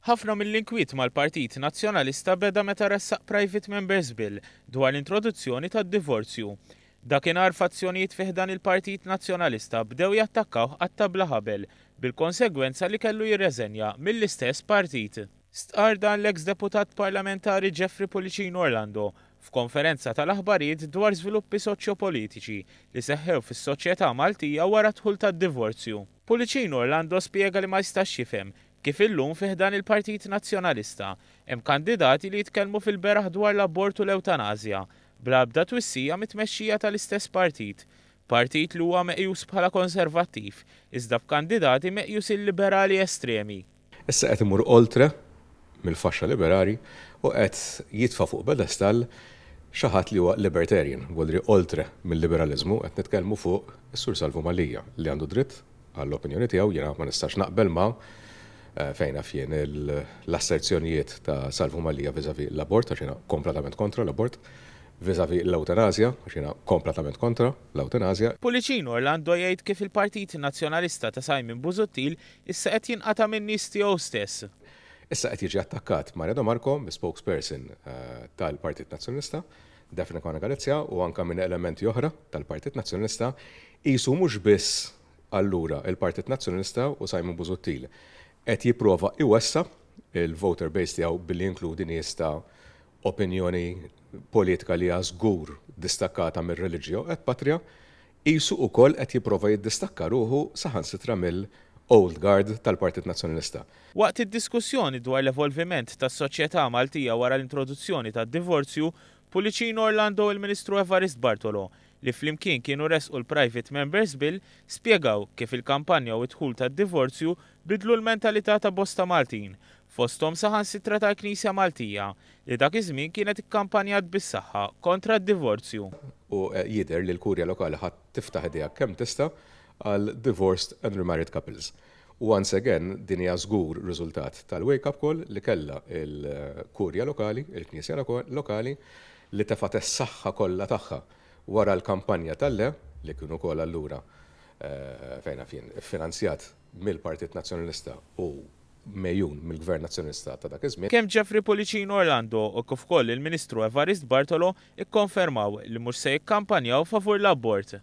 Ħafna mill-inkwiet mal-Partit Nazzjonalista beda meta ressaq Private Members Bill dwar l-introduzzjoni tad-divorzju. Dakinhar fazzjonijiet fi ħdan il-Partit Nazzjonalista bdew jattakkawh qatta' bla ħabel, bil-konsegwenza li kellu jirreżenja mill-istess partit. Stqarr dan l-eks Deputat Parlamentari Jeffrey Pullicino Orlando f'konferenza tal-aħbarijiet dwar żviluppi soċjopolitiċi li seħħew fis-soċjetà Maltija wara d-dħul tad-divorzju. Pullicino Orlando spjega li ma jistax jifhem kif illum fi ħdan il-Partit Nazzjonalista hemm kandidati li jitkellmu fil-beraħ dwar l-abort u l-ewtanasja bla ebda twissija mit-tmexxija tal-istess partit. Partit li huwa meqjus bħala konservattiv, iżda b'kandidati meqjusin liberali estremi. Issa qed imur oltre mill-faxxa liberali u qed jitfa' fuq pedestall xi ħadd li huwa libertarian, vuol dire oltre mil-liberaliżmu, qed nitkellmu fuq is-Sur Salvu Mallia li għandu dritt għall-opinjoni tiegħu, jiena ma nistax naqbel ma' fejn naf jien l-asserzjonijiet ta' Salvu Mallia vis-à-vis l-abort għax jiena kompletament kontra l-abort, vis-à-vis l-ewtanasja għax jiena kompletament kontra l-ewtanasja. Pullicino Orlando jgħid kif il-Partit Nazzjonalista ta' Simon Busuttil issa qed jinqata' min-nies tiegħu stess. Issa qed jiġi attakkat Mario De Marco, spokesperson tal-Partit Nazzjonalista, Daphne Caruana Galizia u anke minn elementi oħra tal-Partit Nazzjonalista, qisu mhux biss allura il-Partit Nazzjonalista u Simon Busuttil qed jipprova iwessa' il-voter base tiegħu billi jinkludi nies ta' opinjoni politika li hija żgur distakkata mir-religio et patria, qisu ukoll qed jipprova jiddistakka ruħu saħansitra mill-old guard tal-Partit Nazzjonalista. Waqt id-diskussjoni dwar l-evolviment tas-soċjetà Maltija wara l-introduzzjoni tad-divorzju, Pullicino Orlando u l-Ministru Evarist Bartolo, li flimkien kienu ressqu l-Private Members Bill, spjegaw kif il-kampanja u d-dħul tad-divorzju bidlu l-mentalità ta' bosta Maltin, fosthom saħansitra tal-Knisja Maltija, li dak iż-żmien kienet ikkampanjat bis-saħħa kontra d-divorzju. U jidher li l-Kurja Lokali ħa tiftaħ idejha kemm tista' għal divorced and remarried couples. U once again din hija żgur riżultat tal-wake up call li kellha l-Kurja Lokali, il-Knisja Lokali, li tefgħet is-saħħa kollha tagħha wara l-kampanja tal-le, li kien ukoll allura fejn naf jien iffinanzjat mill-Partit Nazzjonalista u megħjun mill-Gvern Nazzjonalista ta' dak iż-żmien. Kemm Jeffrey Pullicino Orlando u kif ukoll il-Ministru Evarist Bartolo kkonfermaw li mhux se jikkampanjaw favur l-abort.